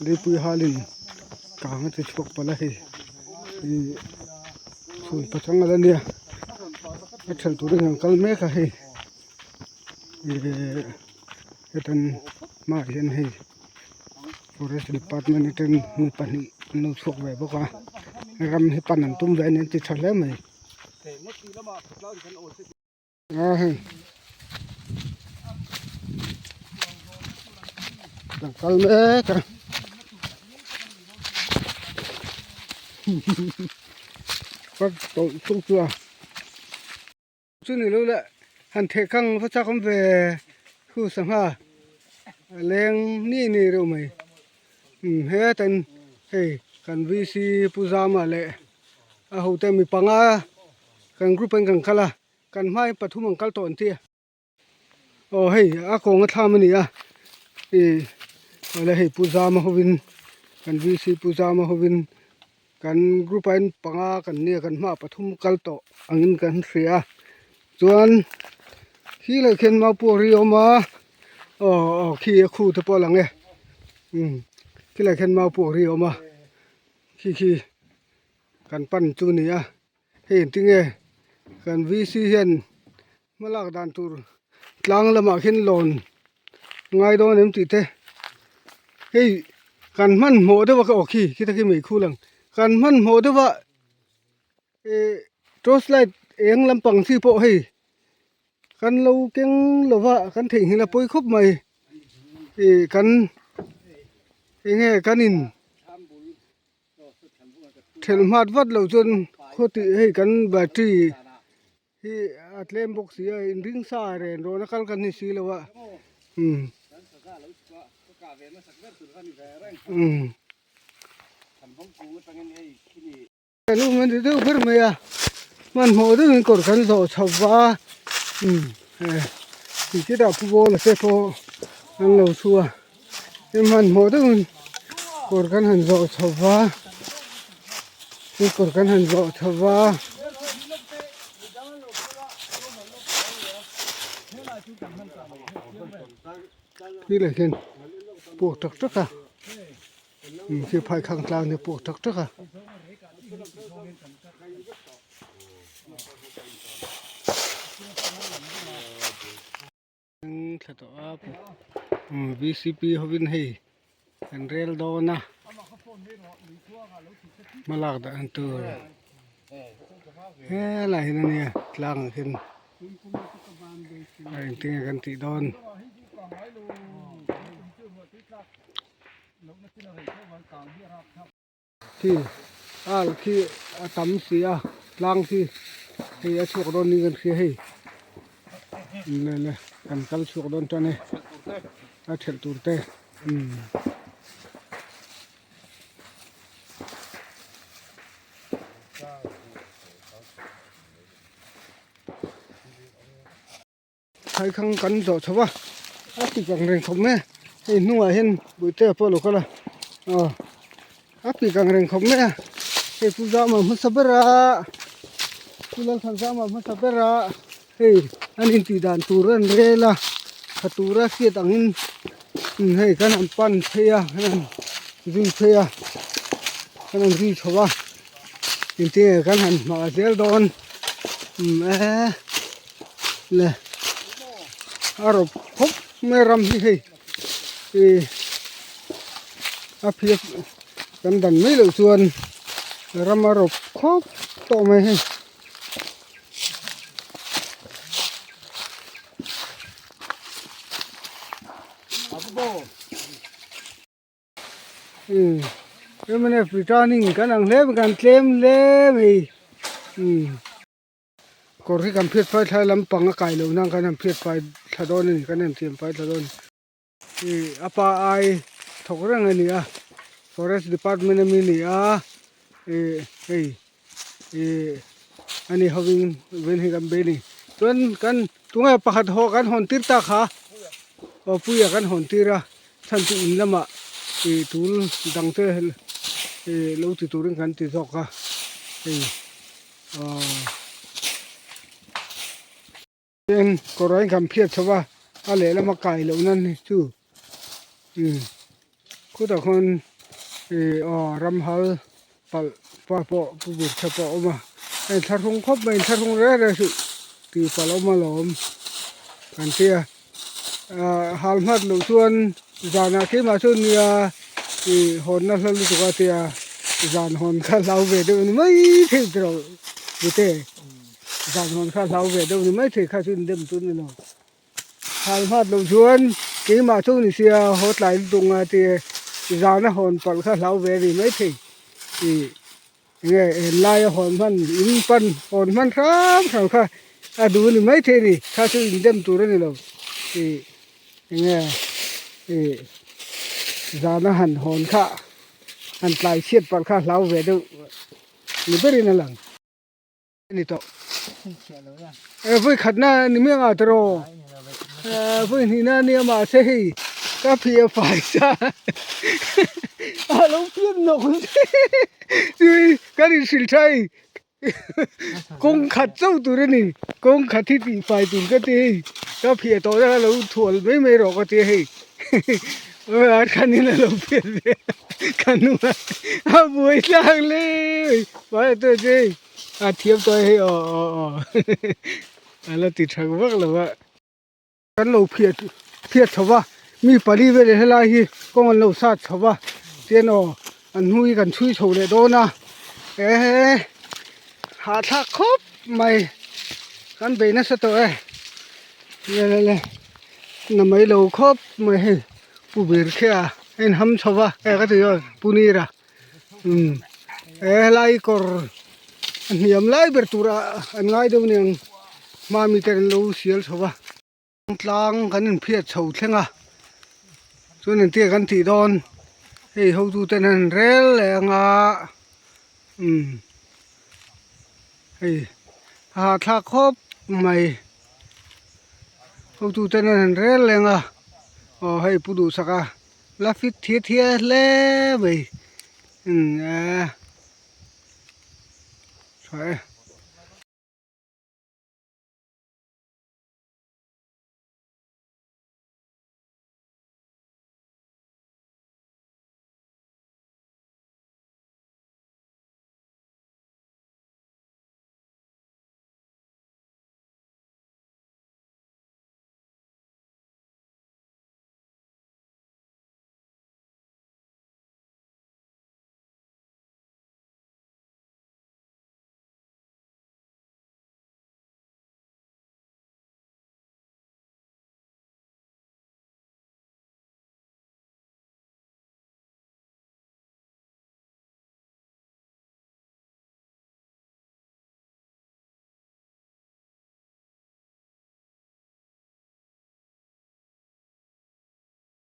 Leipui halin kang a ti chhuak palh a hei ih chhun pachang ala nia a thelh turin an kal mek a hei ih hetan hmaah hian hei forest department atangin mi pahnih an lo chhuak ve bawk a ram hi pan an tum ve a ni an ti tha hle mai. A hei kan kal mek a ka tawlh tung chu a chu ni lo le han theh kang va chak awm ve khu sangha a leng ni ni reuh mai umm hetan hei kan VC Pu Zama leh a hote mi panga kan group in kan kal a kan hma hi pathum an kal tawh an ti a aw hei a kawng a thlam a ni a ih awle hei Pu Zama hovin kan VC Pu Zama hovin kan group ah hian panga kan nia kan hmaah pathum kal tawh angin kan hria a chuan khi leh khian maupuari a awm a aw aw khi a khu te pawh a lang e umm khi lai khian maupuari a awm a khi khi kan pan chu a ni a. Hei engtinge kan VC hian hma lak dan tur tlang lamah khian lawn ngai dawn em tih te hei kan hmanhmawh deuh a ka aw khi khita khi mei khu lang kan hmanhmawh deuh a ih torch light eng lampang chi pawh hei kan lo keng lo va kan theihnghilh a pawi khawp mai ih kan enge kan in. Thelh hmat vat loh chuan khaw tih hei kan battery hi a tlem bawk si a in ring sa ren rawn a kal kan ni si lo a umm umm an ti deuh ber mai a hmanhmawh deuhin kawr kan zawh chho va umm chutah pu bawla te pawh an lo thu a. Hmanhmawh deuhin kawr kan han zawh chho va kawr kan han zawh chho va. Khi leh khian puak tak tak a khi phai khang tlang hi puak tak tak a. Thla tawh a vcp hovin hei an rel dawn a hma lak dan tur helai hian ania tlang ah khian a engtin nge kan tih dawn. Khi al khi a tam si a tlang khi hei a chhuak dawn niin kan hria hei le le kan kal chhuak dawn tan e a thelh tur te umm. Phaikhang kan zawh chho a a pik ang reng khawp mai a hei hnungah hian Buitea pawh a lo kal a aw a pik ang reng khawp mai a hei Pu Zama hmasa ber a Pu Lalthanzama hmasa ber a hei an intih dan tur an rel a tha tura hriat angin hei kan han pan phei a kan han zui phei a kan han zui chho a engtin nge kan han hmah zel dawn umm e. Le a rawp khawp mai ram hi hei ih a phiat kan dan mai loh chuan ram a rawp khawp tawh mai hei. Umm mnf returning kan ang hle mai kan tlem hle mai umm. Kawr hi kan phiat fai thlai lampang a kai loh nan kan han phiat fai thla dawn a ni kan han thiam fai thla dawn a ni ih a pa ai thawk reng a ni a forest department ami a ni a ih hei ih ani hovin ven hi kan bei a ni chuan kan tunge pakhat haw kan hawn tir ta kha aw puia kan hawn tir a chhan chu in lamah ih tul dang te ih lo ti turin kan ti zawk a hei. Tin kawr kan phiat chho a a lehlam a kai loh nan hi chu umm khutah khuan. Ih aw ramhal palh pa pawh pu bur kha pawh a awm a a inthlahrung khawp mai inthlahrung reng reng suh tih palh a awm alawm kan tia ah hal hmat loh chuan zanah keimah chuan nia ih hawnna hla lutuk a tia zan hawn kha hlau ve deuh a ni mai thei tawh bute zan hawn kha hlau ve deuh a ni mai thei kha chu indem chu a ni lo. Hal hmat loh chuan keimah chu ni sia haw tlai lutuk nga ti zana hawn palh kha hlau ve a ni maithei ih enge en laia hawn hman in pan hawn hman hram hram kha a duh a ni maithei a ni kha chu in dem tur a ni lo ih enge ih zana han hawn kha han tlai chhiat palh kha hlau ve deuh ni berin a lang. Ni tawh. E vui khatna ni miang a tawh e vui hnihna nia mahse hei ka phi a fai sa a lo pian nawk chui kan in hrilh tha hei kawng khat chauh tur a ni kawng khat hi tih fai tur ka ti hei ka phiah tawh na lo thual mai mai rawh ka ti hei a khanin a lo pian ve ka hnungah a buai tlang hle mai a che hei. A thiam tawh e hei aw aw aw a la ti tha vak lo a. Kan lo phiat phiat chho va mi pali vel helai hi kawng an lo sat chho va tian aw an hnu hi kan chhui chho leh dawn a ehe hahthlak khawp mai kan bei nasa tawh e le le le na mai lo khawp mai hei pu ber khi a a inham chho va e ka ti dawn pu nira. Umm he helai kawr a hniam lai ber tura an ngai deuh aniang hmami ten an lo sial chho va tlang kan inphiat chho thleng a chuan engtin kan tih dawn hei hotu ten an rel leh anga umm hei a hahthlak khawp mai hotu ten an rel leh anga aw hei pu duhsak a. La fit thia thia hle mai umm a tha e.